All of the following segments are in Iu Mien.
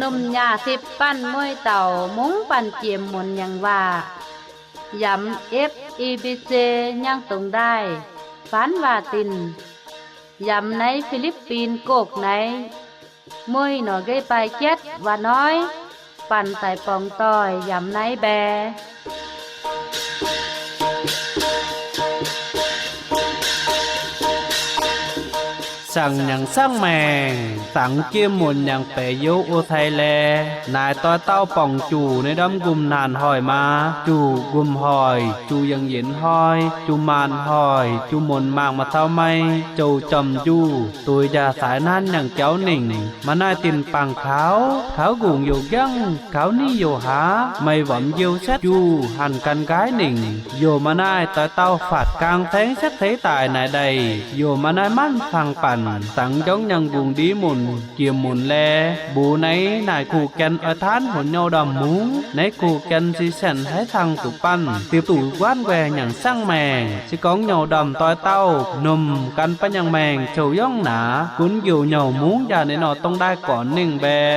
Domh nyaah sipv banh mueiz dauh mungv banh jiem munc nyangc waac yamx F E B C nyangv dongh ndaaih faanv waac dinc, yamx naaiv Fi^lipv^bin Gokv naaiv, mueiz norqc nqeiv baaih jatv waac noiv, banh daic borngz doic yamx naaiv mbae. Saangc nyangc saangv maengc, dangx jiem munc nyangc baeqc youz o sai lae, naaic doix dauh borngc juqc naaiv ndamv nqumh naanc hoic maa, juqc nqumh hoic, juqc yangh yienx hnoi, juqc maanc hoic, juqc munc mangc maaih taux mei, jouc jorm njuh, duix njaah saaix nanv nyangc jauv ningc, maaih naaiv dinc bangc kaux, kaux nqungc youc nqangv, kaux ningh youc haav, meih womx youh setv njuh, hanc gan nqaaiv ningc, youc maaih naaiv doix dauh faatv gaang saengv setv ceix daaih naaic ndeic, youc maaih naaiv manv fangx banh, dangx njorngv nyangc nqungc ndiev munc, jiem munc lae, mbuox naaiv naaic kuh gan oix taanv huonc nyouh ndorm mungv, naaiv kuh gan se sienx haaix cang zuqc banh, dipc duqv guaanv nquaengx nyangc saangv maengc, se gorngv nyouh ndorm doix dauh, nomh gan baav nyangc maengc zouv yongv naaic, gunv youc nyouh mungv njaah ninh nor dongh ndaaih gornx ningh mbae.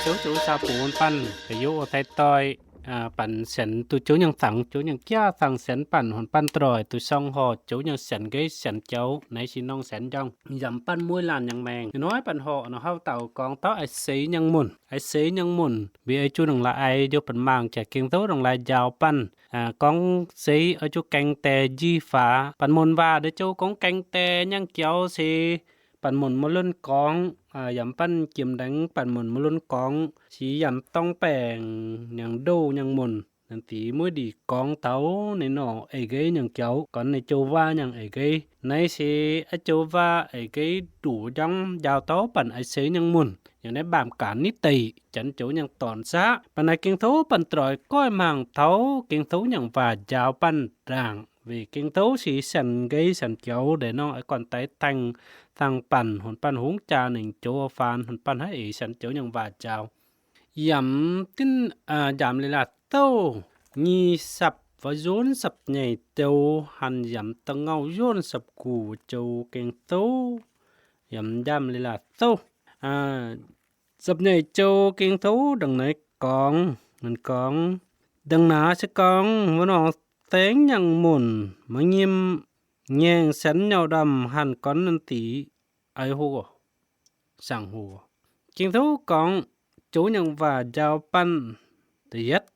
Zoux zoux saah bungx banh, baac youv o sai doix, banh sienx duqv joux nyangc zaangc, joux nyangc jaav zaangc sienx banh, huonc banh doic duqv song horc, joux nyangc sienx nqeiv sienx jauv, naaiv se norm sienx njorngh, yaac banh mueiz laanh nyangc maengc. Ih hnoi banh horc nor hauv dauh gorngv taux a'seix nyangc munc, a'seix nyangc munc, mbuo ei juv nangc la'ai njoux banh maangh jaax gengh douv nangc la'ai njaaux banh. Gorngv seix oix juv gaeng die njiec faaux, banh munc waac ndiev jouv gorngv gaeng die nyangc jauv se banh munc maiv lunx gorngv, yaac banh jiem ndengc banh munc maiv lunx gorngv, se yaac dorng baengc nyangc ndoh nyangc munc, naaiv deix mueiz ndiev gorngv taux ninh nor eix nqeiv nyangc jauv, gorngv ninh joux waac nyangc eix nqeiv. Naaiv se a'joux waac eix nqeiv nduqc njorngh njaaux taux banh a'seix nyangc munc, yaac naaiv mbaamh gaanc nitv deic, janx joux nyangc dorn saqv. Banh naaiv gengh tov banh doic goiv mangc taux gengh tov nyangc waac njaaux banh ndaangc, weic gengh tov se sienx nqeiv sienx jauv ndeic nor, a'guanh daix tengx dangh banh, huonc banh hungx jaa ningc joux faanx, huonc banh haiv eix sienx joux nyangc waac njaaux. Yaac dinv njaamv leiz-latc douh nyic sapc fai nzunc sapc nyeic joux, hanc yaac da'ngauh nzunc sapc gu'joux gengh tov, yaac njaamv leiz-latc douh sapc nyeic joux gengh tov ndongc naaiv gorngv, ninh gorngv, ndongc naaiv se gorngv wuov norm saengv nyangc munc maiv nyim ngaengc sienx nyouh ndorm hanc gorngv naaiv deix, a'hoc, saangc hoc, gengh tov gorngv joux nyangc waac njaaux banh, da'yietv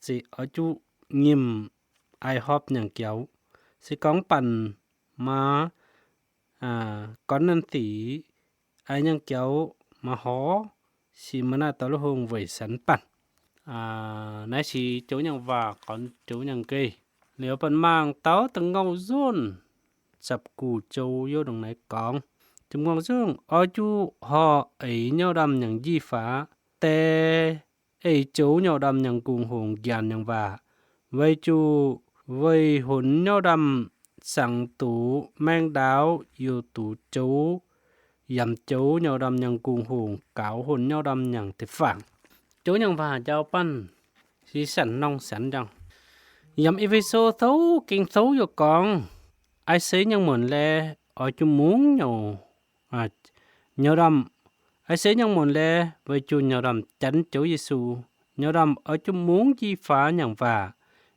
se oix zuqc nyim ai hopv nyangc jauv. Se gorngv banh maa gorngv naaiv deix ai nyangc jauv maiv horpc, se maaih naaiv dauh lu hungh weic sienx banh. Naaiv se joux nyangc waac gorngv joux nyangc nqeiv. Liuz banh mangc taux da'ngauh nzunc sapc gu'joux youh ndongc naaiv gorngv, da'ngauh nzunc, oix zuqc horpc eix nyouh ndorm nyangc njiec faaux, die eix joux nyouh ndorm nyangc kungx hungx njiec nyangc waac, weic zuqc weic hunx nyouh ndorm saangx duqv maeng ndaauv youh duqv zoux, yaac joux nyouh ndorm nyangc kungx hungx gaux hunx nyouh ndorm nyangc deic-bung. Joux nyangc waac njaaux banh se sienx nongh sienx njang. Yaac E^fe^so souv gengh souv youh gorngv, ai seix nyangc munc laeh, oix zuqc mungv nyouh, nyouh ndorm, ai seix nyangc munc laeh, weic zuqc nyouh ndorm janx joux Yesu. Nyouh ndorm oix zuqc mungv njiec faaux nyangc waac.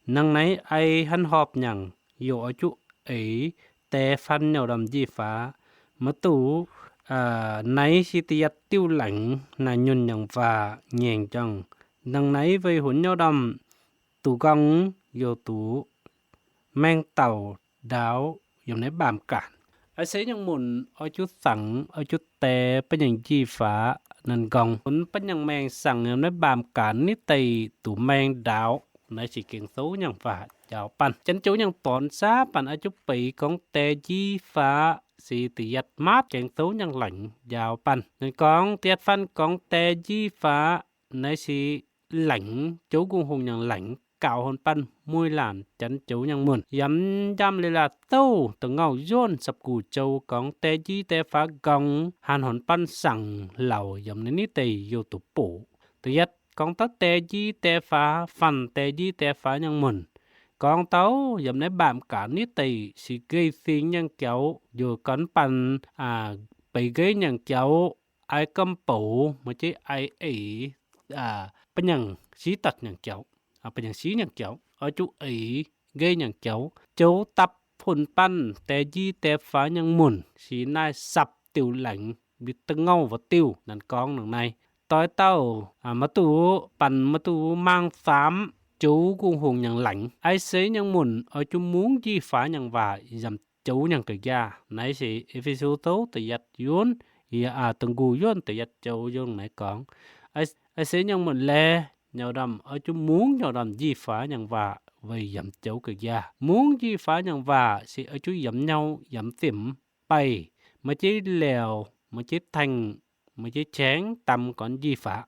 Hnangv naaiv ai hnangv horpc nyangc, youh oix zuqc eix die faan nyouh ndorm njiec faaux. Maiv duqv, naaiv se da'yietv diuh laengz naaic nyunc nyangc waac ngaengc jangx. Hnangv naaiv weic hunx nyouh ndorm duqv nqorngv youh duqv maeng dauh ndaauv yiem naaiv mbaamh gaanc. Ai seix nyangc munc oix zuqc saangx, oix zuqc die bun nyangc njiec faaux, ninh nqorngv hunx bun nyangc maengh saangx yiem naaiv mbaamh gaanc nitv deic duqv maeng ndaauv. Naaiv se gengh souv nyangc waac njaaux banh. Janx joux nyangc dorn saav banh oix zuqc beiz gorngv die njiec faaux se da'yietv maatv gengh souv nyangc laengz njaaux banh. Ninh gorngv da'yietv faan gorngv die njiec faaux, naaiv se laengz, joux kungx hungx nyangc laengz. gaux hon banh muic laanh janx joux nyangh muonc. Yiem Njamv Leiz-Latc Douh da'ngauh yuonh sapv guc jou gorngv die njiv die faax nqorngx han hon banh saangc lauc yiem naaiv nitv deic youh doqc boqc. Da'yietv gorngv dauh die njiv die faax, fanh die njiv die faax nyangh muonc. Gorngv dauh yiem naaiv mbaamh gaax nitv deic se geh sing nyangh jauv, youh gorn banh beix nqeiv nyangh jauv, ai gamh boux, maaih jeiv ai eix, ba'nyangh siqv datc nyangh jauv, ba'nyangh siqv nyangh jauv, oix zuqc eix nqeiv nyangh jauv. Joux dapv hon banh die njiv die faax nyangh muonc se naaiv sapv diuh laengz, mbi da'ngauh wuov diuh nanv gorngv nangc naaiv. Doix dauh maiv duqv, banh maiv duqv maang faamv joux nqungh hungh nyangh laengz. Ai seix nyangh muonc oix zuqc mungv njiv faax nyangh waac yiem joux nyangh ga'njaav. Naaiv se E^fe^so Douh da'yietv yuonh, da'nqox yuonh da'yietv joux yungh naaiv gorngv, ai seix nyangh muonc laeh nyauv ndorm oix zuqc mungv nyauv ndorm njiv faax nyangh waac weic yiem joux ga'njaav. Mungv njiv faax nyangh waac se oix zuqc yiem nyauv yiem fim baih, maaih jeiv liouc, maaih jeiv taengh, maaih jeiv jaengv dam gorn njiv faax.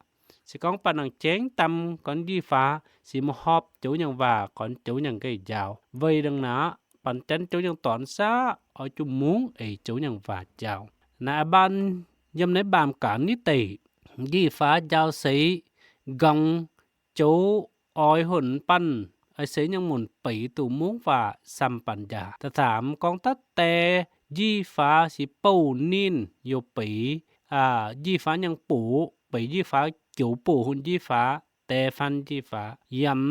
Se gorngv banh nangc jaengv dam gorn njiv faax se maiv horpc joux nyangh waac gorn joux nyangh nqeiv njaaux. Weic dangh naaiv banh janx joux nyangh dorn saqv oix zuqc mungv eix joux nyangh waac njaaux. Naaiv baan yiem naaiv mbaamh gaax nitv deic njiv faax njaaux seix nqorngx joux oix hon banh ai seix nyangh muonc beix duqv mungv waac samv banh njaaux. Da'faam gorngv dauh die njiv faax se bouh ninh youh beix njiv faax nyangh boqc, beix njiv faax joux boqc hon njiv faax, die faan njiv faax. Yiem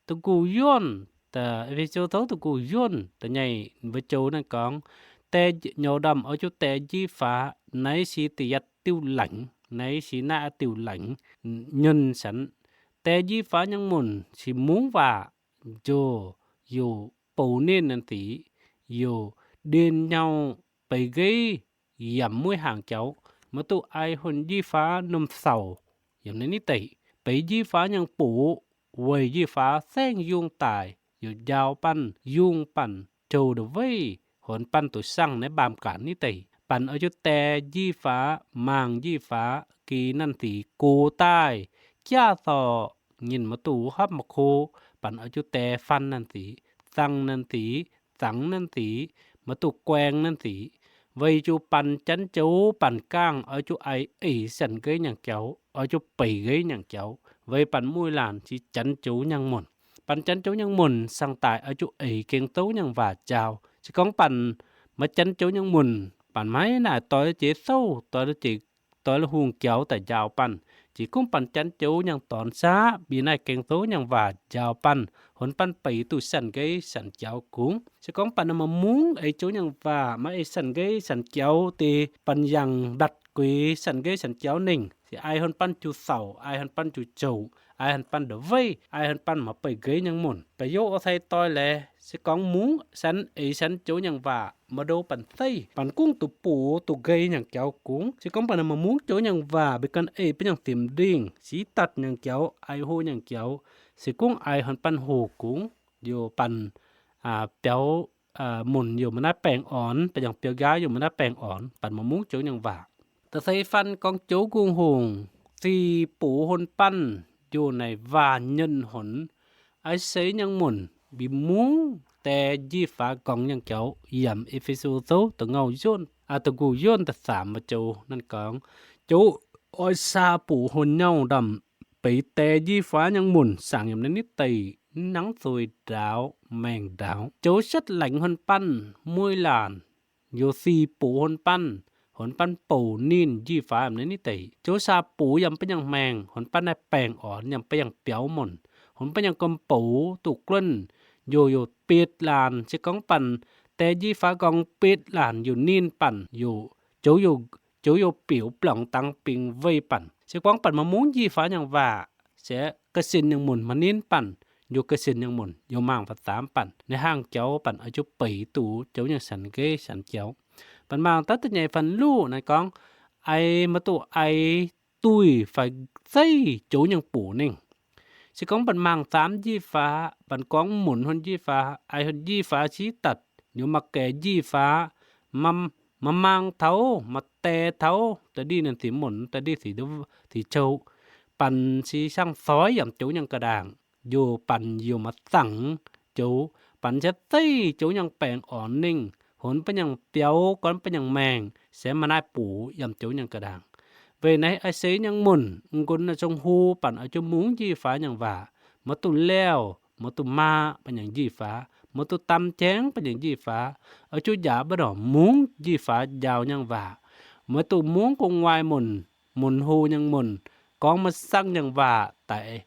da'nqox yuonh, E^fe^so Douh da'nqox yuonh da'nyeic wuov joux naaiv gorngv, die nyauv ndorm oix zuqc die njiv faax. Naaiv se da'yietv diuh laengz, naaiv se naaiv diuh laengz nyunh sanv. Die njiv faax nyangh muonc se mungv waac njoh, youh bouh ninh nanv dic, youh ndienh nyauv beix nqeiv yiem mueiv hnaangx jauv. Maiv duqv ai hon njiv faax norm sauc yiem naaiv nitv deic. Beix njiv faax nyangh boqc weic njiv faax saengv yungh daaih, youh njaaux banh yungh banh, jouh ndau-weiv honx banh duqv sangh naaiv mbaamh gaax nitv deic. Banh oix zuqc die njiv faax, mangc njiv faax, gih nanv dic gox daaih, jaav thorqc, ninh maiv duqv hopv maiv ko, banh oix zuqc die faan nanv dic, zangh nanv dic, zangx nanv dic, maiv duqv guaeng nanv dic. Weic zuqc banh janx joux banh gaangh oix zuqc ai eix sanh nqeiv nyangh jauv, oix zuqc beix nqeiv nyangh jauv, weic banh muic laanh se janx joux nyangh muonc. Banh janx joux nyangh muonc sangh daaih oix zuqc eix gengh zouv nyangh waac njaaux. Se gorngv banh maiv janx joux nyangh muonc, banh maiv naaic doix jiex souv, doix jiex, doix la'hungh jauv daaih njaaux banh. Jiex gorngv banh janx joux nyangh dorn saqv mbi naaiv gengh zouv nyangh waac njaaux banh, honx banh beix duqv sanh nqeiv sanh jauv kungx. Se gorngv banh maiv mungv eix joux nyangh waac, maiv eix sanh nqeiv sanh jauv deix, banh yangh mbatc gueix sanh nqeiv sanh jauv nengh, se ai honx banh juqc sauc, ai honx banh juqc jouh, ai honx banh ndau-weiv, ai honx banh maiv beix nqeiv nyangh muonc. Ba'youz oix cai doix laeh, se gorngv mungv sanv eix sanv joux nyangh waac, maiv ndo banh zeiv, banh gorngv duqv bungx duqv nqeiv nyangh jauv kungx. Se gorngv banh maiv mungv joux nyangh waac, mbi gan eix bun nyangh fim ndingh, siqv datc nyangh jauv, ai hlo nyangh jauv, se gorngv ai honx banh hoc kungx, youh banh biaux munc youh maiv naaiv baengh orn, banh yangh biaux nqaaiv youh maiv naaiv baengh orn, banh maiv mungv joux nyangh waac. Da'feix faan gorngv joux nqungh hungh, sic bungx honx banh, youh naaic waac nyunh honx, ai seix nyangh muonc mbi mungv die njiv faax nqorngx nyangh jauv, yiem E^fe^so Sou da'ngauh yuonh, aa, da'nqox yuonh da'faam joux naaiv gorngv, joux oix saa bungx honx nyauv ndamv beix die njiv faax nyangh muonc saangc yiem naaiv nitv deic, hnangv zueiz ndaaux maengh ndaaux. Joux setv laengz honx banh mueiz laanh, youh sic bungx honx banh, honx banh bouc ninh njiv faax yiem naaiv nitv deic. Joux saa bungx yiem ba'nyangh maengh, honx banh naaiv baengh orn yiem ba'nyangh biaux munc, honx ba'nyangh gomh bouc duqv gluonv, youh youh bitv laanh, se gorngv banh die njiv faax nqorngx bitv laanh youh ninh banh, youh joux, joux youh biux blongc dangx bingx weih banh. Se gorngv banh maiv mungv njiv faax nyangh waac, se ga'sin nyangh muonc maiv ninh banh, youh ga'sin nyangh muonc youh mangc faaux zaamv banh, ninh hnaangx jauv banh oix zuqc beix duqv joux nyangh sanx nqeiv sanx jauv. Banh mangc daaih da'nyeic faan luqv naaiv gorngv, ai maiv duqv ai duih fai zeiv joux nyangh bungx ningh. Se gorngv banh mangc zaamv njiv faax, banh gorngv munc hon njiv faax, ai hon njiv faax siqv datc, youh maaih gaengh njiv faax, maiv mangc taux, maiv die taux da'ndiev naaiv sic munc, da'ndiev sic coux, banh se sangv soix yaac joux nyangh ga'ndaangc. njuov banc youh maaih zangc joux, banc jatv zeiv joux nyangh baengc orn ningh, honx ba'nyangh biaux, gorn ba'nyangh maengh, se maaih naaiv bux yiem joux nyangh ga'ndaangc. Weic naaiv a'seix nyangh munc, m'nqunx naaiv zong hu banc oix zuqc mungv njiec faaux nyangh waac, maiv duqv lauh, maiv duqv maaqv ba'nyangh njiec faaux, maiv duqv dam jaengv ba'nyangh njiec faaux, oix zuqc njaaux mbu'ndongx mungv njiec faaux njaaux nyangh waac, maiv duqv mungv gu'nguaaic munc, munc hu nyangh munc, gorngv maiv saangv nyangh waac daaih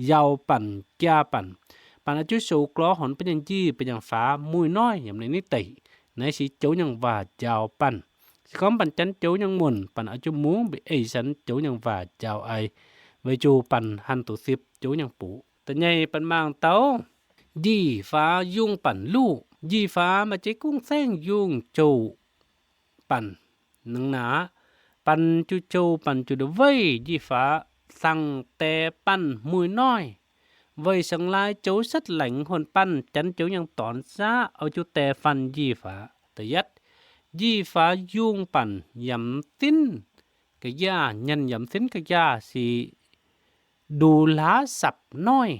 yau banc, jaa banc. Banc oix zuqc sou glor honx ba'nyangh njiec ba'nyangh faaux muic noiv yiem naaiv deic. Naaiv se joux nyangh waac njaaux banc. Se gorngv banc janx joux nyangh munc, banc oix zuqc mungv mbu'eix sanx joux nyangh waac njaaux ai, weic zuqc banc hanh doqc sipv joux nyangh bux. Da'nyeic banc mangc dauh njiec faaux yungh banc luqv. Njiec faaux maaih jeiv gungv saengv yungh jouh banc. Nangv naaic, banc zuqc jouh banc zuqc ndau-weiv njiec faaux, saangv dae banc muic noiv. Weic sangx lai joux setv laengz hon banc janx joux nyangh dorn saqv oix zuqc dae fanh njiec faaux. Da'yietv, njiec faaux yungh banc yaac m'zinv ga'yaah, nyanc yaac m'zinv ga'yaah, se nduqc hlaax sapc noiv.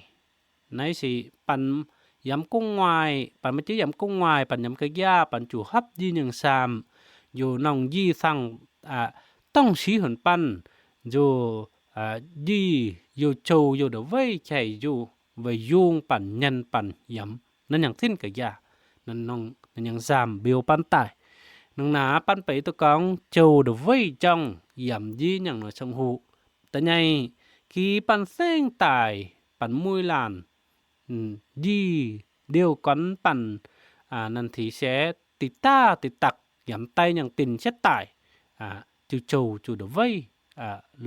Naaiv se banc yaac gu'nguaaic, banc maaih jeiv yaac gu'nguaaic, banc yaac ga'yaah, banc zuqc hopv njiec nyangh saamh, youc nongh njiec saangv dorngv siqv hon banc, nzuqc njiec youc jouh youc ndau-weiv qaic njuqc weic yungh banc nyanc banc yaac naaiv nyangh zinv ga'yaah, nyangh saamh mbiouh banc daaih. Nangv naaic banc beiv duqv gorngv jouh ndau-weiv jangv yaac njiec nyangh nor cong-huqv. Da'nyeic, gix banc saengv daic, banc muic laanh njiec ndiouh gorn banc nanc tiqc se diqc daav diqc dakc yaac daaih nyangh dinc setv daic, zuqc jouh zuqc ndau-weiv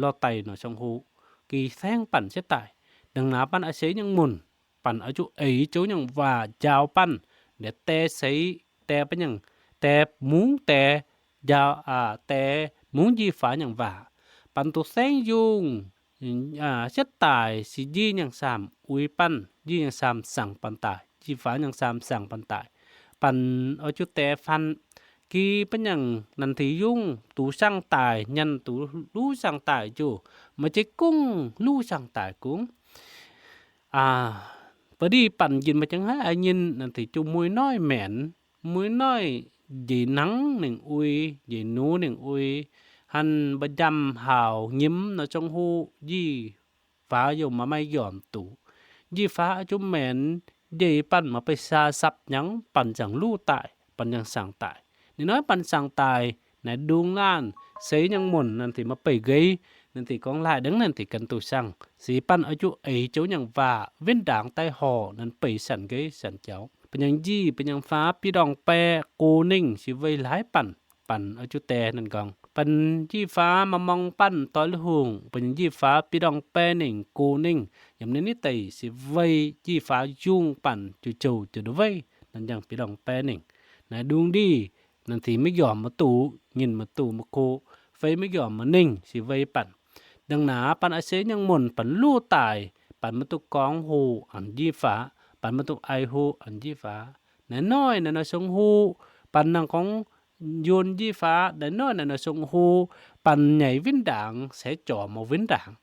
lorh daaih nor cong-huqv, gix saengv banc setv daic. Nangv naaic banc a'seix nyangh munc, banc oix zuqc eix joux nyangh waac njaaux banc, ndex dae seix, dae ba'nyangh, dae mungv, dae njaaux, dae mungv njiec faaux nyangh waac. Banc duqv saengv yungh setv daic se njiec nyangh saamh uix banc, njiec nyangh saamh saangc banc daaih, njiec faaux nyangh saamh saangc banc daaih. Banc oix zuqc dae fanh, gix ba'nyangh nanc tiqc yungh duqv saangv daic, nyanc duqv luv saangv daic njuqc, maaih jeiv gungv luv saangv daic gungv. Ba'di banc njien maaih jangx haiv a'nyinh nanc tiqc juqc muic noiv maenx, muic noiv njiec nangv ningc uix, njiec nux ningc uix, hanc mba'njamh haauc nyimx nor cong-huqv njiec faaux youc maaih maaih yomc duqv. Njiec faaux oix zuqc maenx, njiec banc maaih ba'saa sapc nyangv banc ziangh luv daic, banc ziangh saangc daic. Ninh hnoi banc saangc daic naaic ndungh laanh seix nyangh munc nanc tiqc maaih beih nqeiv, nanc tiqc gorngv laaih dengv nanc tiqc gan duqv saangv, se banc oix zuqc eix joux nyangh waac win ndaangc daaih horc nanc beih sanc nqeiv sanc jaux. Ba'nyangh njiec ba'nyangh faaux bieqc ndorngh baeqc gox ningh se weic laaix banc, banc oix zuqc dae nanc nqorngv. Banc njiec faaux maaih morng banc doix lui-hungh, ba'nyangh njiec faaux bieqc ndorngh baeqc ningh gox ningh, yaac naaiv deic se weic njiec faaux yungh banc zuqc jouh zuqc ndau-weiv nanc njang bieqc ndorngh baeqc ningh. Naaic ndungh ndih, nanc tiqc maiv yomc maiv duqv, nyinh maiv duqv maiv kuv, fei maiv yomc maiv ningh se weic banc. Dangh naaic banc a'seix nyangh munc banc luv daic, banc maiv duqv gorngv hoqc a'njiec faaux, banc maiv duqv aix hoqc a'njiec faaux. Naaiv noic naaiv nor song huv, banc nangh gorngv yuonh njiec faaux, naaiv noic naaiv nor song huv, banc nyaic win ndaangc se jorc mouz win ndaangc.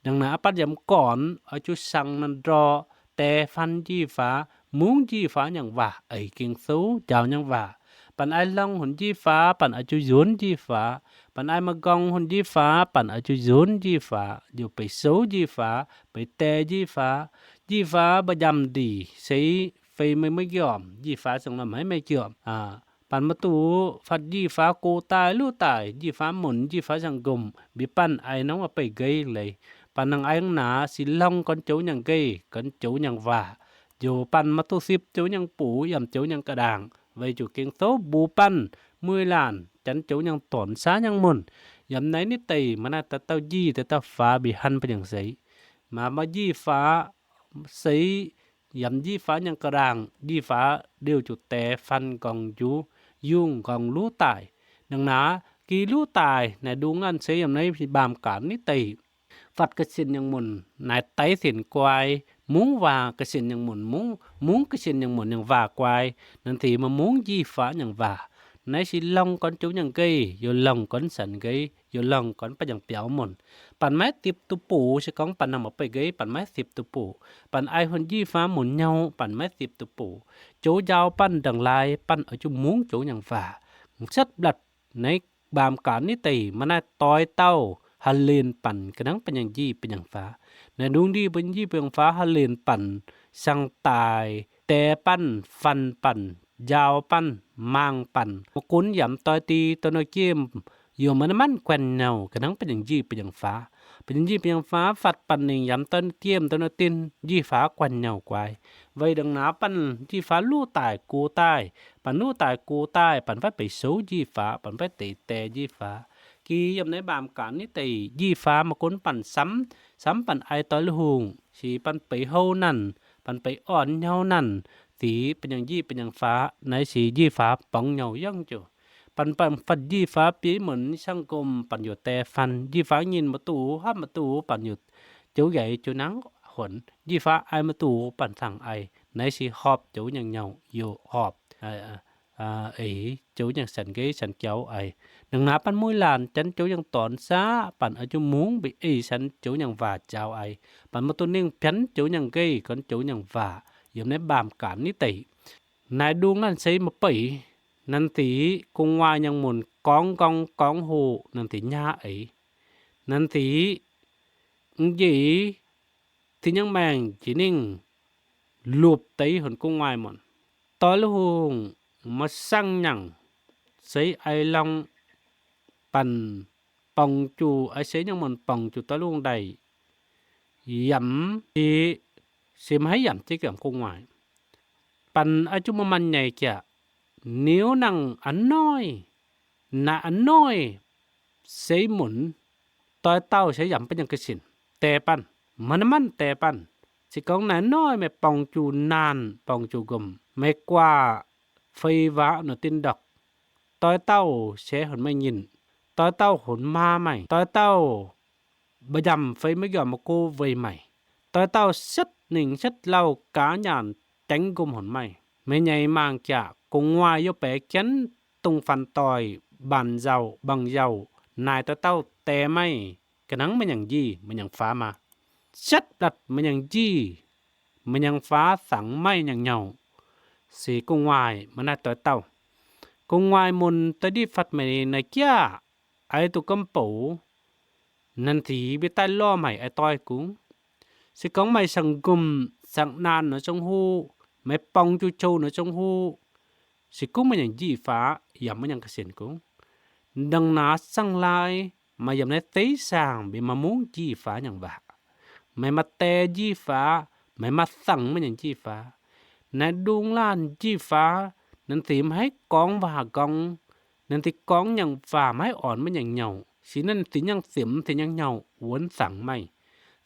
Dangh naaic banc yaac gornx oix zuqc saangc nanc ndorqc, dae fanh njiec faaux, mungv njiec faaux nyangh waac, eix ging-souv njaaux nyangv waac. Banc aix longh hunc njiec faaux, banc oix zuqc nzuonx njiec faaux. Banc aix maiv nqorngv hunc njiec faaux, banc oix zuqc nzuonx njiec faaux, youc beic souv njiec faaux, beic dae njiec faaux. Njiec faaux mba'njamh ndic se fei meih maiv yomc, njiec faaux zangc lomh haiv meih yomc. Banc maiv duqv fatv njiec faaux gox daaih luv daic, njiec faaux munc njiec faaux zangc nqomh, mbiv banc aix nongv beic nqeiv leiz. Banc nangh aix naaic se longh gorn joux nyangh nqeiv, gorn joux nyangh waac. Njoux banc maiv duqv sipv joux nyangh buc yaac joux nyangh ga'ndaangc, weic zuqc ging-souv mbuox banc, mueiz laanh janx joux nyangh dornc saav nyangh munc, yaac naaiv deix maaih naaiv dauh dauh njiec, dauh dauh faaux mbiv hanv ba'nyangh seix. Maaih maaih njiec faaux seix, yaac njiec faaux nyangh ga'ndaangc, njiec faaux ndiouh zuqc dae fanh nqorngv njuov, yungh nqorngv luv daic. Dangh naaic gih luv daic naaic ndungh a'seix yaac naaiv mbaamh gaanv naaiv deix fatv ga'sin nyangh munc naaic daix sinc guai, mungv waac ga'sin nyangh munc, mungv ga'sin nyangh munc nyangh waac guai. Nanv deix maaih mungv njiec faaux nyangh waac. Naaiv se longh gorn joux nyangh nqeiv, youc longh gorn sanc nqeiv, ziouc longc gorn ba'nyiec biaux munc. Banh maiv dipc duqv buqc, se gorngv banh nangh mbuo beih nqeiv banh maiv dipc duqv buqc. Banh ai huon njiec faaux munc nyouh banh maiv dipc duqv buqc. Joux njaaux banh ndongc lai banh oix zuqc mungv joux nyangc waac. Setv mbatc naaiv baamh gaax nitv deix maaih naaiv doix dauh ha'lienh banh ga'nangv ba'nyiec njiec ba'nyiec faaux. Naaiv ndungv ndiev ba'nyiec njiec ba'nyiec faaux ha'lienh banh, siang-daaih, die banh, fanh banh, njaaux banh, mangc banh, maiv gunv yaac m'doi di doix nor jiem, yaac maaih naaiv manv guanh nyouh ga'nangv ba'nyiec njiec ba'nyiec faaux. Ba'nyiec njiec ba'nyiec faaux fatv banh ningc yaac m'doi nor jiem doix nor dinh njiec faaux guanh nyouh guaix. Weic ndongc naaiv banh njiec faaux luv daaih gux daaih, banh luv daaih gux daaih, banh faix beic souv njiec faaux, banh faix deix die njiec faaux. Gih yiem naaiv baamh gaax nitv deix njiec faaux maiv gunv banh samv, samv banh ai doix lui hungh, sic banh beic houv nanc, banh beic orn nyouv nanc, sic ba'nyiec njiec ba'nyiec faaux, naaiv sic njiec faaux borngz nyouh yangv ziouc banh, banh fatv njiec faaux biei muonc siang-nqomh banh youc die fanh, njiec faaux nyinh maiv duqv, hopv maiv duqv banh youc joux yaix joux nangv huonx, njiec faaux ai maiv duqv banh cangx ai, naaiv sic horpc joux nyangc nyouh youc horpc eix joux nyangc sanc nqeiv sanc jaux ai. Ndongc naaiv banh muiv laanh janx joux nyangc dornx saqv, banh oix zuqc mungv mbuo eix sanx joux nyangc waac jaux ai. Banh maiv duqv ningh pianx joux nyangc nqeiv gorn joux nyangc waac yiem naaiv baamh gaax nitv deix. Naaiv ndungv naaiv se maiv beic, nanv dic gu'nguaaic nyangc munc gorngv nqorngv gorngv hoqc nanv dic nyaav eix. Nanv dic m'njeic tin nyangv maengh jiex ningh lupc deix hunc gu'nguaaic munc. Doix lui hungh maiv saangv nyangc, se ai lorngh banh borngc juqc, ai seix nyangc munc borngc juqc doix lui hungh daaih yamc jiex, se maiv haih yamc jiex gu'nguaaic. Banh oix zuqc maaih maanh nyaic jaax, niuv nangh a'noiv, naaic a'noiv seix munc, doix dauh se yamc ba'nyiec ga'sinc die banh, maaih naaiv manv die banh. Se gorngv naaiv noiv meih borngc juqc naanh borngc juqc nqomh, meih guaax fei waac nor dinh ndorqc, doix dauh se hunc meih nyinh, doix dauh hunc maa meih, doix dauh mba'njamc fei maiv njormh maiv go weic meih, doix dauh setv ningc setv lauh gaax nyaanh dengx nqomh hunc meih. Meih nyei maangh jaax gu'nguaaic youh baeqc jienv dongh fanh doic mbaanc nzauh mbaangc nzauh, naaic doix dauh die meih, ga'nangv meih nyangc njiec meih nyangc faaux maah. Setv mbatc meih nyangc njiec meih nyangc faaux, fangx meih nyangc nyouh, se gu'nguaaic maaih naaiv doix dauh. Gu'nguaaic munc doix ndiev fatv meih naaic jaax, ai duqv gomv bouc, nanv dic mbuo daaih lorh meih ai doix gux. Se gorngv meih siang-nqomh siang-naanh nor zong huv, meih borngc juqc zou nor zong huv, se gorngv meih nyangc njiec faaux yaac maiv nyangc ga'sienx gux. Ndongc naaiv zaangh laai maaih yiem naaiv deix saangv mbuo maaih mungv njiec faaux nyangc waac. Meih maaih die njiec faaux, meih maaih fangx meih nyangc njiec faaux. Naaiv ndungv laanh njiec faaux, nanv dic maiv haih gorngv waac gorngv, nanv dic gorngv nyangc waac maiv haih ornx meih nyangc nyouh, se nanv dic nyangc ziepc dic nyangc nyouh wuonx fangx meih.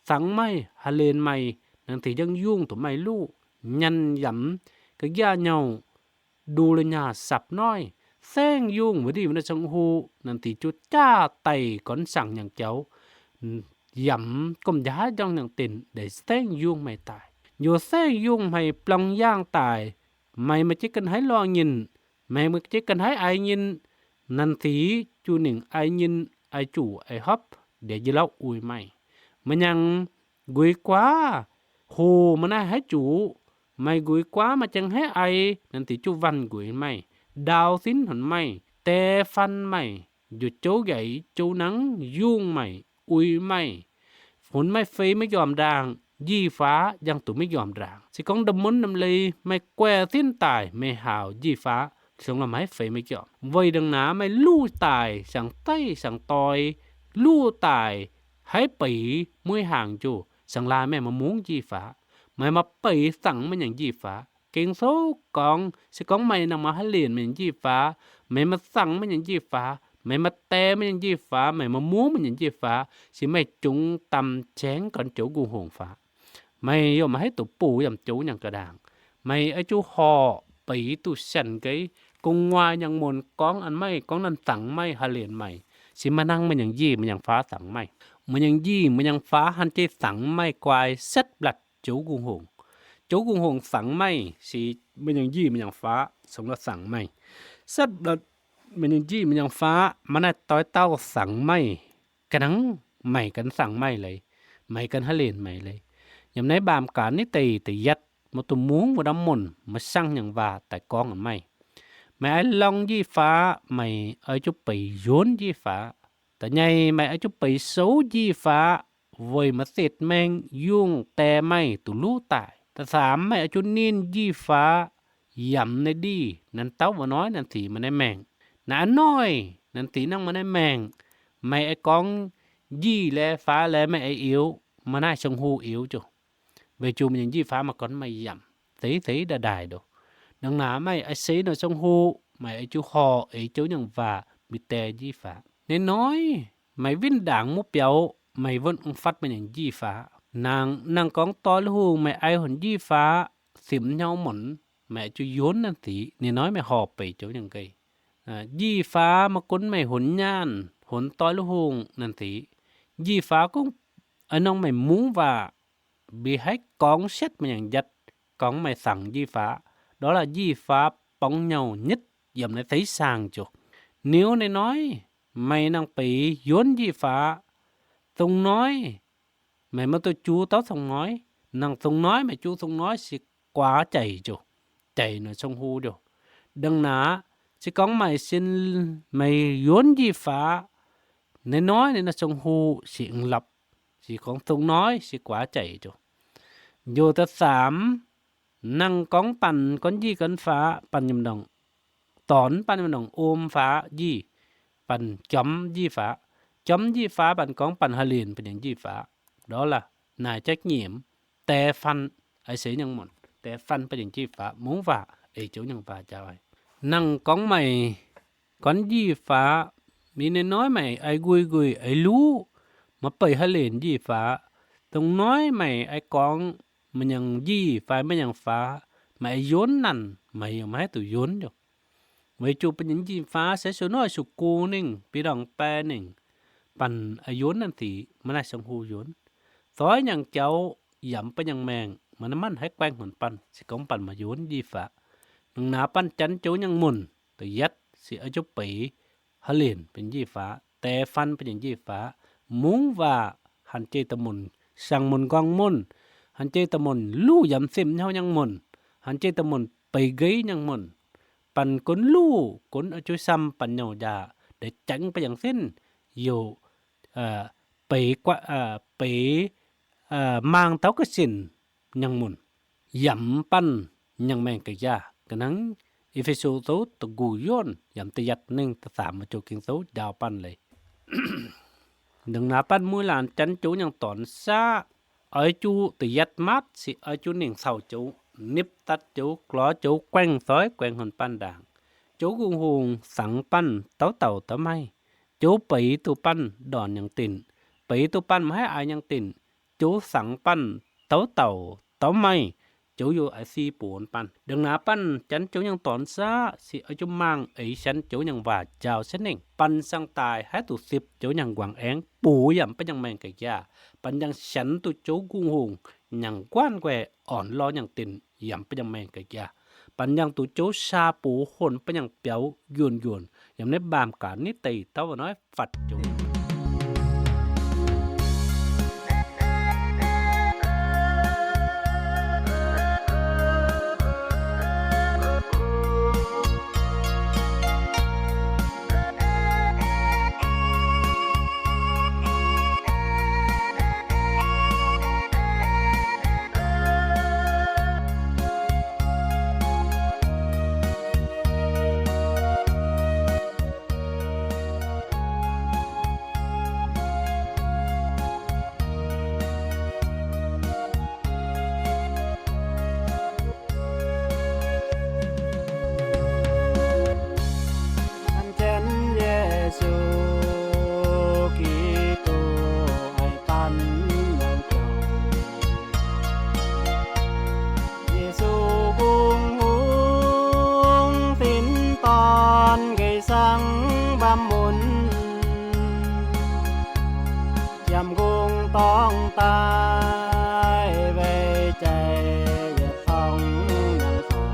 Fangx meih, haaix lenc meih, nanv dic njang yungh duqv meih luqv. Nyanc yamc ga'njiaav nyouh, ndu la'nyaah sapv noiv, saengv yungh wuov ndiev wuov naaiv zong huv, nanv dic juv jaav daic gornv saangc nyangc jaux, yamc gomh njaaux njorngh nyangc dinc deix saengv yungh meih daaih. Njoux saengv yungh meih blong yaangh daaih, meih maaih jienv ganh haiv lorh nyinh, meih maaih jienv ganh haiv ai nyinh, nanv dic juv ningc ai nyinh, ai juqc, ai hopv, ndiev njien-louh uix meih. Meih nyangc nquix guaav, hoc meih naaiv haiv juqc, meih nquix guaav maaih jangx haiv ai, nanv dic juv wanh nquix meih, ndaaux sinv hunc meih, die fanh meih, njoux jouv njaix jouv nangv yungh meih, uix meih, funx meih fei maiv njormh ndaangc, njiec faaux njang duqv maiv njormh ndaangc. Se gorngv ndom mun ndom leiz meih guaix sinv daaih meih haaux njiec faaux, song lorh maiv fei maiv njormh. Weic ndongc naaiv meih luv daaih siang-deiv siang-doix, luv daaih haiv beiz mueiz hnaangx njoh, siang-laaih meih maaih mungv njiec faaux, meih maaih beiz fangx meih nyangc njiec faaux. Ging-Sou gorngv, se gorngv meih nangh maaih haaix lenc meih nyangc njiec faaux, meih maaih fangx meih nyangc njiec faaux, meih maaih die meih nyangc njiec faaux, meih maaih mungv meih nyangc njiec faaux, se meih jungx dam jaengv gorn joux nqungh hongc faaux. Meih yaac maaih haiv doqc buoz yaac joux nyangc ga'ndaangc. Meih oix zuqc horc beiz duqv sienx geix gu'nguaaic nyangc munc gorngv an meih, gorngv nanv fangx meih, haaix lenc meih, se maaih nangh meih nyangc njiec meih nyangc faaux fangx meih. Meih nyangc njiec meih nyangc faaux han jeiv fangx meih guaix setv mbatc joux nqungh hongc. Joux nqungh hongc fangx meih, se meih nyangc njiec meih nyangc faaux song lorh fangx meih. Setv mbatc meih nyei njic meih nyei faqv maiv naaiv doix dauh sangx meih, ga'nangv meih ganh sangx meih leiz, meih ganh ha'lenc meih leiz. Yiem naaiv mbaamh gaax nitv deix da'yietv, maiv dungx mungv wuov norm munc, maiv sang nyungc waac daaih gorngv meih. Meih oix lorngh njic faqv, meih oix zuqc beix yuonv njic faqv. Da'nyeic, meih oix zuqc beix souv njic faqv weic maaih setv maengh yungh die meih duqv luv daaih. Da'faam, meih oix zuqc ninh njic faqv yamc naaiv ndih, naaiv dauh wuov noiv naaiv sic maaih naaiv maengc. Naaiv noic naaiv sic nangh maaih naaiv maengc, meih oix gorngv njic laeh faqv laeh meih oix iux, maaih naaiv song hu iux ziouc. Weic zuqc meih nyei njic faqv maaih gorngv meih yamc seix seix daaih ndaaih ndoh. Dangh naaiv meih oix seix naaiv song hu, meih oix zuqc horpc eix zouv nyungc waac mingh die njic faqv. Naaiv noic meih winh ndaangc muv biaux, meih wuonv fatv meih nyei njic faqv. Nangh, nangh gorngv doix lui hungh meih ei hunc njic faqv simx hnyouv munc, meih oix zuqc yuonv naaiv sic. Naaiv noic meih horpc beix zouv nyungc nqei. Njic faqv maiv gunv meih hunx nyaanh, hunx doix lui hungh naaiv sic. Njic faqv gunv oix norm meih mungv waac, mbi haih gorngv sietv meih nyei njatv, gorngv meih sangx njic faqv. Ndortv laaix njic faqv borngz nyouh nyitv yiem naaiv seix saangh ziouc. Niuv naaiv noic meih nangh beix yuonv njic faqv, zong noic meih maiv duqv juv dauh zong noic. Nangh zong noic meih juv zong noic se guaax jaic ziouc, jaic naaiv song hu ziouc. Dangh naaiv se gorngv meih sin, meih yuonv njic faqv, naaiv noic naaiv song hu se mv lorpc, se gorngv zong noic se guaax jaic ziouc. Njoux da'faam, nangh gorngv banh gorn njic gorn faqv, banh nyei m'ndongc dorn, banh nyei m'ndongc om faqv njic, banh jorm njic faqv. Jorm njic faqv banh gorngv banh ha'lenc banh nyei njic faqv. Ndortv laaix naaic jaiv nyiemc, die fanh, oix seix nyungc munc, die fanh banh nyei njic faqv, mungv waac, eix zouv nyungc waac njaaux. Nangh gorngv meih gorn njic faqv, mingh naaiv noic meih oix nquih nquih oix luv, maiv beic ha'lenc njic faqv. Dongh noic meih oix gorngv meih nyei njic fai meih nyei faqv, meih oix yuonv naaic, meih yaac maiv haih duqv yuonv nyouh. Weic zuqc banh nyei njic faqv se sueih noic sueih gu ningh, bieqc ndorngx baeng ningh, banh oix yuonv naaic sic maiv naaic song hu yuonv. Doix nyangc jaux yaac mv baac nyangc maengc, maaih naaiv manc haih guaengh hmuonc banh se gorngv banh maaih yuonv njic faqv. Nangh naaiv banh janx joux nyangc munc, da'yietv se oix zuqc beix ha'lenc banh nyei njic faqv, die fanh banh nyei njic faqv, mungv waac, hanc jeiv da'munc, siang-munc nqorngv munc, hanc jeiv da'munc luv yaac mv simv hnyouv nyangc munc, hanc jeiv da'munc beix nqeiv nyangc munc. Banh gunv luv, gunv oix zuqc samv banh nyouh njaah, deix jaengv banh nyangc sinv, youc beix, beix maang taux ga'sinc nyangc munc, yaac mv banh nyangc maengc ga'yaah. Ga'hnangv E^fe^so Sou da'nqox yuonh yaac da'yietv ningh da'faam maaih joux Ging-Sou njaaux banh leiz. Nangh naaiv banh mueiz laanh janx joux nyangc dorn saqv, oix zuqc da'yietv maatv se oix zuqc ningh caux joux nipv datv joux, glorx joux, guaengh doix guaengh hmuonc banh ndaangc. Joux gungh hungh sangx banh taux dauh taux maiv, joux beix duqv banh ndorn nyangc dinc, beix duqv banh maiv haih aaix nyangc dinc, joux sangx banh taux dauh taux maiv, joux youc aaix si bun banh. Ndongc naaiv banh janx joux nyangc dorn saqv se oix zuqc mangc eix sienx joux nyangc waac njaaux sienx ningh. Banh siang-daaih haih duqv sipv joux nyangc guangc aengx, bungx yaac mv baac nyangc maengc ga'yaah. Banh nyangc sienx duqv joux gungh hungh nyangc guanh guaih, orn lorh nyangc dinc yaac mv baac nyangc maengc ga'yaah. Banh nyangc duqv joux saa-bux hon baac nyangc biaux njunh njunh yiem naaiv mbaamh gaax nitv deix dauh wuov noiv fatv joux Janx Yesu Giduc haih banh nyangc jauv. Yesu kungx hungx sin dorn geix sangx mbaam mun, yiem kungx dorngx daaih weic jaic yietc torngv nyangc dorn.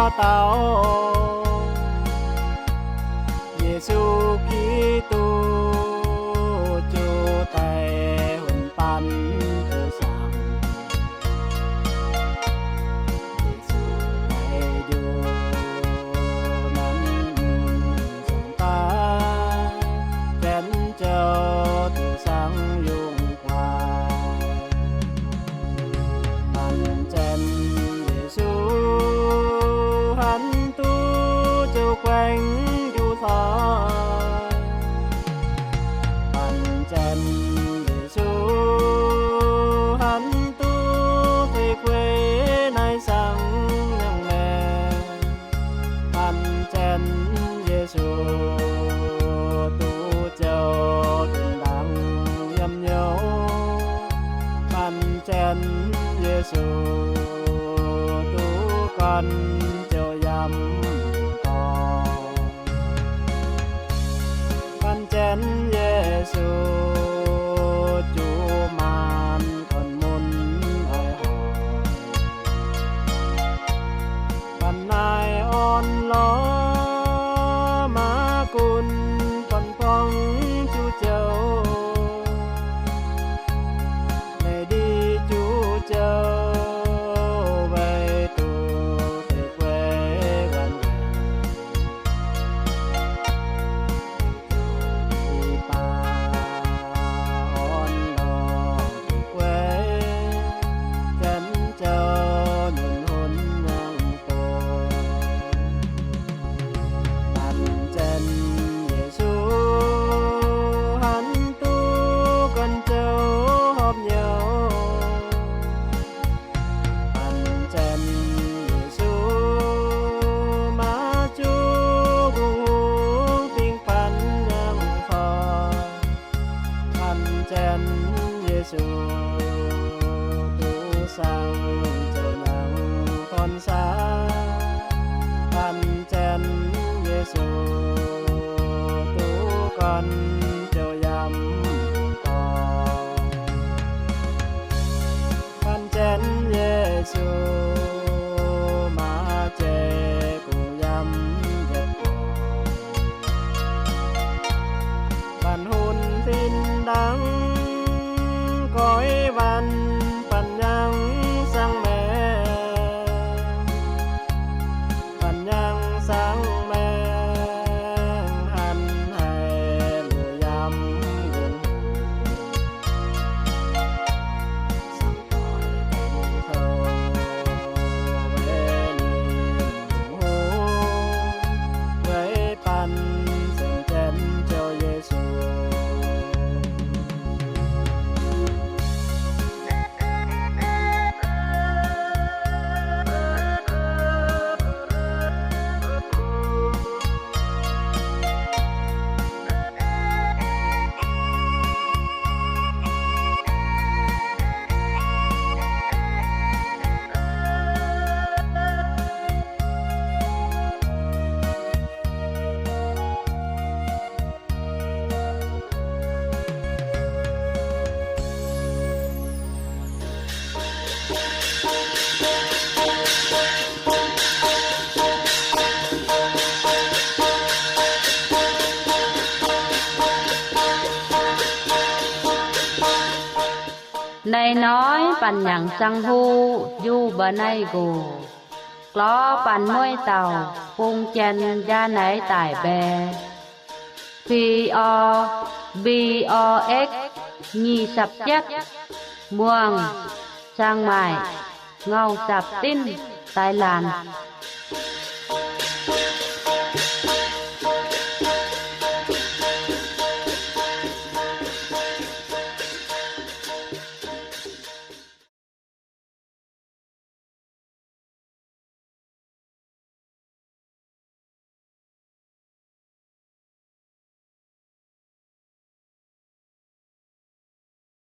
Daux Yesu Giduc, ziouc daaih hunx baan duqv saangc. Yesu daaih nduqc nanv saangx daaih, Janx ziouc duqv saangx yungz guaax. Baan Janx Yesu hanc duqv ziouc guaengx njuov hloi. Baan Janx Yesu hanc duqv fei guei naaiv saangx nyangc maengc. Baan Janx Yesu duqv ziouc dinh ndaangc yiem nyouz. Baan Janx Yesu duqv gorn ziouc yiem dorngx. Baan Janx Yesu juqc maanc gorn mun oix horpc. Baan naaiv orn lorz maa gunv gorn borngz juqv ziouc, naaiv ndie juqv ziouc weic duqv fei guei waanc waengc. Baac orn lorz guei, Janx ziouc nyunc hunx nyangc doic. Baan Janx Yesu hanc duqv gorn ziouc horpc nyouz. Baan Janx Yesu maiv zuqc kungx hungx dingh baan nyangc hnoi. Baan Janx Yesu duqv saangx ziouc nyangc torn saax. Baan Janx Yesu duqv gorn ziouc yiem dorngx. Baan Janx Yesu maaih jeiv kungx yiem yietc dorngx. Baan hunx dinh ndaangc goiv waanc, baan nyangc saangv maengh, baan nyangc saangv maengh hanc haic mbuo yiem wuonh Naaiv hnoi baan nyangc saangv huv njuv mba'naaiv nqox, glorv baan mueiv dauh bung Janx njaa naaic daic mbae, P O, B O X, nyic sapc jietv, muangh, Chiang Mai, ngau sapc dinv, Thailand.